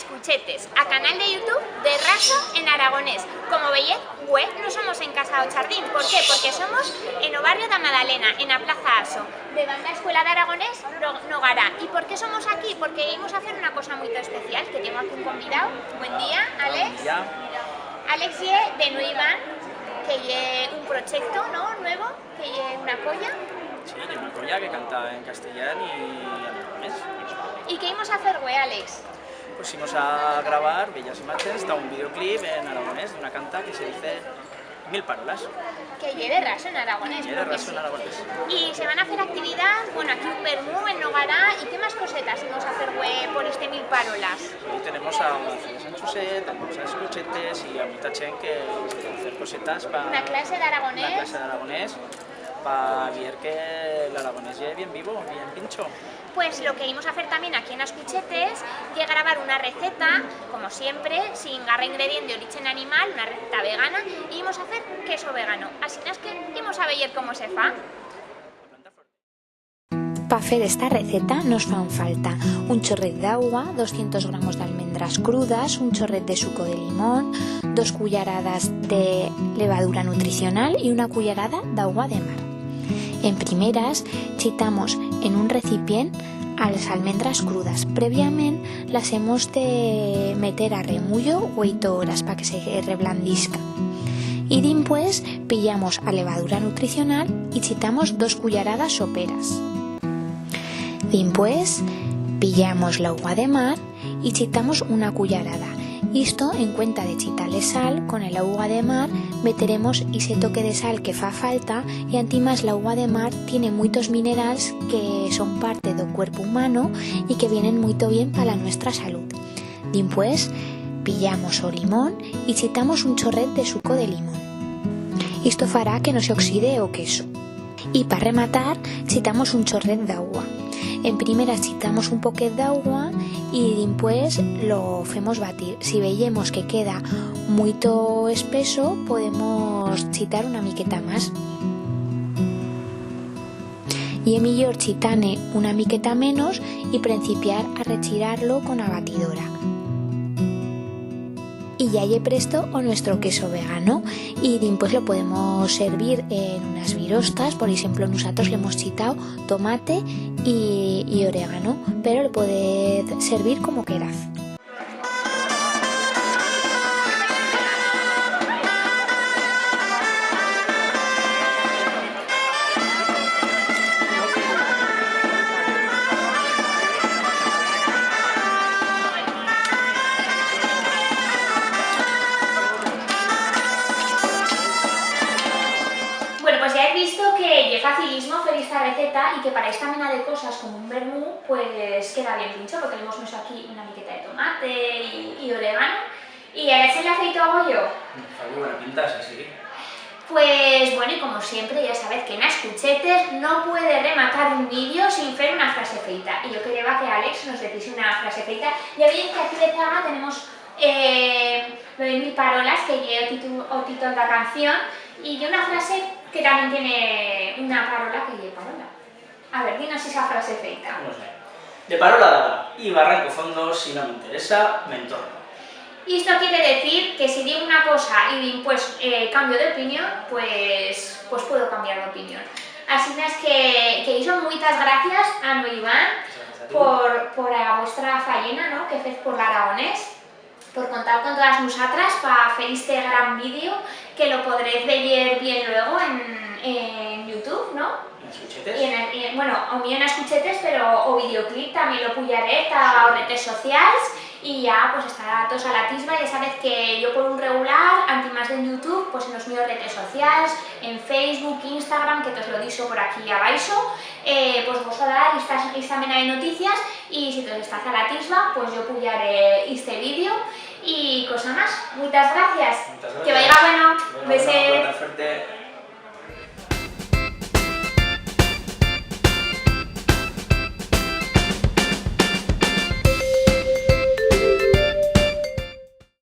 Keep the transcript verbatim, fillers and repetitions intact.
Escuchetes a canal de YouTube de Raso en Aragonés. Como veyetz, hue no somos en Casa o Chardín. Por qué? Porque somos en o barrio d'a Madalena, en a Plaza Aso, de banda Escuela d'Aragonés, no, Nogará. Y por qué somos aquí? Porque imos a fer una cosa muito especial, que tengo aquí un convidau. Buen día, Alex. Buen día. Alex ye de Nueva, que ye un prochecto, no? Nuevo. Que ye una colla? Sí, ye una colla que canta en castellán y en aragonés. Y qué imos a fer hue, Alex? Pues imos a grabar bellas imaches ta un videoclip en aragonés d'una canta que se dice Mil parolas. Que ye de raso en aragonés, ye de raso en aragonés. Y se van a fer actividat, bueno, aquí un vermú, en Nogará, y qué más cosetas imos a fer hue por este Mil parolas? Hoy tenemos a García Sanchuset, tenemos a Escuchetes y a muita chent que, que fer cosetas pa... Una clase d'aragonés. Una clase d'aragonés. Pa vier que l'aragonés ye bien vivo, bien pincho. Pues lo que imos a fer tamién aquí en Escuchetes ye grabar una receta, como siempre, sin garra ingredient d'origen animal, una receta vegana, y imos a fer queso vegano. Asinas que imos a veyer cómo se fa. Pa fer esta receta nos fan falta un chorret d'augua, doscientos gramos d'almendras crudas, un chorret de suco de limón, dos cuyaradas de levadura nutricional y una cuyarada d'augua de mar. En primeras, chitamos en un recipient a las almendras crudas. Previament las hemos de meter a remullo ueito horas pa que se reblandisca. Y dimpués pillamos a levadura nutricional y chitamos dos cuyaradas soperas. Dimpués pillamos l'augua de mar y chitamos una cuyarada. Isto, en cuenta de chitar-le sal, con el augua de mar meteremos ixe toque de sal que fa falta, y antimás l'augua de mar tiene muitos minerals que son parte d'o cuerpo humano y que vienen muito bien pa la nuestra salud. Dimpués, pillamos o limón y chitamos un chorret de suco de limón. Isto fará que no se oxide o queso. Y pa rematar, chitamos un chorret d'augua. En primera chitamos un poquet d'augua y dimpués lo femos batir. Si veyemos que queda muito espeso, podemos chitar una miqueta más. Ye millor chitar-ne una miqueta menos y prencipiar a rechirar-lo con a batidora. Y ya ye presto o nuestro queso vegano, y dimpués lo podemos servir en unas birostas. Por eixemplo, nusatros le hemos chitau tomate y, y orégano, pero lo podez servir como queraz. Bueno, pues ya hez visto que ye facilismo fer esta receta y que para esta mena de cosas, como un vermú, pues queda bien pincho, porque le hemos meso aquí una miqueta de tomate y, y orégano. Y a ver si la he feito a goyo. Fa muy buena pinta, sí, sí. Pues, bueno, y como siempre, ya sabez que en Escuchetes no puede rematar un vídeo sin fer una frase feita. Y yo quereba que Alex nos deciese una frase feita. Ya veis que aquí de zaga tenemos, eh, lo de Mil parolas, que ye o titu-, o títol d'a canción, y ye una frase que también tiene una parola que ye parola. A ver, dinos esa frase feita. No sé. De parola dada y barranco fondo, si no m'interesa, m'entorno. Isto quiere decir que si digo una cosa y dimpués, eh, cambio d'opinión, pues, pues puedo cambiar d'opinión. Asinas que, que ixo, muitas gracias, Ano y Iván, por, por a vuestra fayena, no?, que fez por l'aragonés. Por contar con todas nusatras pa fer este gran vídeo, que lo podrez veyer bien luego en, en YouTube, no? En Escuchetes. Y en, y en, bueno, o mío en Escuchetes, pero o videoclip también lo puyaré ta os retes socials, y ya, pues, estará toz a l'atisba. Ya sabez que yo por un regular, antimás d'en YouTube, pues, en os míos retes socials, en Facebook, Instagram, que tos lo dixo por aquí abaixo, eh, pues vos a dar esta, esta mena de noticias, y si tos estaz a l'atisba, pues yo puyaré este vídeo y cosa más. Muitas gracias. Muitas gracias. Que vaiga bueno. Bueno, un beset. Bueno, fuerte.